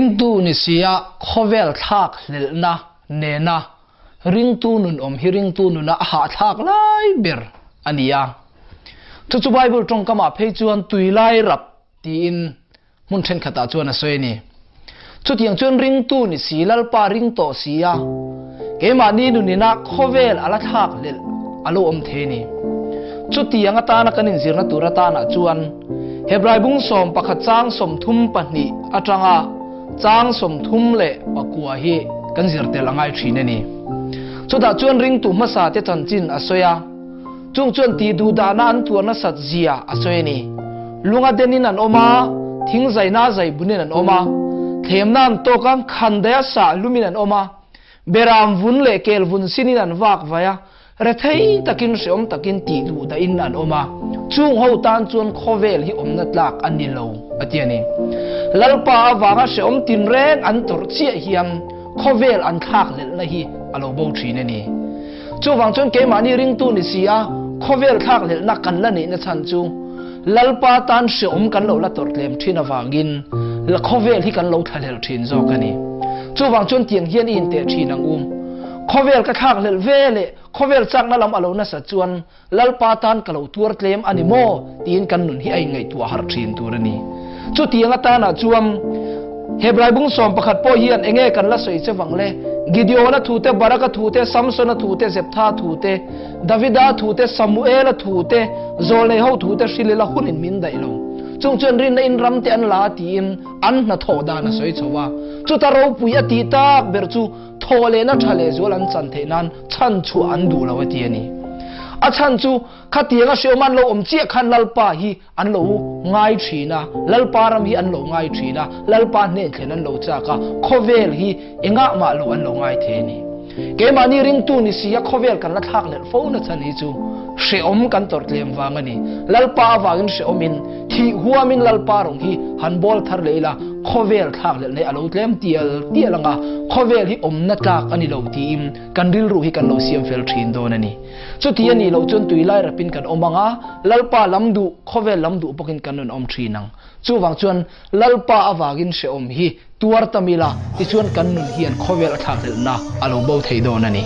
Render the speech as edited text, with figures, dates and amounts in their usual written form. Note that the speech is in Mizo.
Ringtu ni sia khawvel thlak hlelhna nena ringtu nun awm hi ringtu nuna a hahthlak lai ber a ni a. Chu chu Bible tawngkamah phei chuan tuilai rap tiin hmun thenkhatah chuan a sawi a ni. Chutiang chuan ringtu ni si, Lalpa ring tawh si a, keimahni nunina khawvel a la thlak hlelh a lo awm thei a ni. Chutiang atana kan inzirna tur atanah chuan Hebrai bung 11 chang 32 atanga chang 34 hi kan zir tel a ngai thin a ni. Chutah chuan ringtu hmasa te chanchin a sawi a, chung chuan tih duh dahna an tuar nasat zia a sawi a ni. Lunga denin an awm a, thing zaina zai bunin an awm a, thlemna an tawk a, khandaia sah hlumin an awm a, beram vun leh kel vun sinin an vak vai a, Rethei takin hreawm takin tih duh dahin an awm a, chung ho tan chuan khawvel hi awmna tlak a ni lo, a ti a ni. Lalpa avanga hreawm tinreng an tawrh chiah hian khawvel an thlakhlelhna hi a lo bo thin a ni. Chuvang chuan keimahni ringtu ni si a, khawvel thlakhlelhna kan la neihna chhan chu Lalpa tan hreawm kan lo la tawrh tlem thin avangin khawvel hi kan lo thlahlelh thin zawk a ni. Chuvang chuan tiang hian i inteh thin ang u. Khawvel ka thlak hlelh ve leh khawvel chakna lam a lo nasa chuan Lalpa tan ka lo tuar tlem a ni maw tiin kan nun hi a inngaihtuah harh thin tur a ni. Chutiang atanah chuan Hebrai bung 11 pawh hian enge kan la sawi che vang le? Gideona thu te, Baraka thu te, Samsona thu te, Zeptha thu te, Davida thu te, Samuela thu te, Zawlnei ho thu te hrilila hunin min daih lo. Chung chuan rinna in ram te an la tiin an hnathawh dan a sawi chho a. Chuta ropui a tih tak ber chu Thaw lehna tha lehzual an chan theih nan chhan chhuah an duh lo a ti a ni. A chhan chu khatianga hreawm an lo awm chiah khan Lalpa hi an lo ngai thin a, Lalpa ram hi an lo ngai thin a, Lalpa hnen thlen an lo chak a, khawvel hi engah mah lo an lo ngai thei a ni. Keimahni ringtu ni si a khawvel kan la thlak leh fo na chhan hi chu hreawm kan tawrh tlem vang a ni. Lalpa avangin hreawmin thih huamin Lalpa rawng hi han bawl thar leh ila, Khawvel thlak leh nei a lo tlem tial tial ang a, khawvel hi awmna tlak a ni lo tiin kan rilru hi kan lo siam fel thin dawn a ni. Chuti a nih loh chuan tui lai rapin kan awm ang a, Lalpa lam duh, khawvel lam duh bawkin kan rawn awm thin ang. Chuvang chuan Lalpa avangin hrehawm hi tuar tam ila, tichuan kan nun hian khawvel a thlakhlelhna a lo bo thei dawn a ni.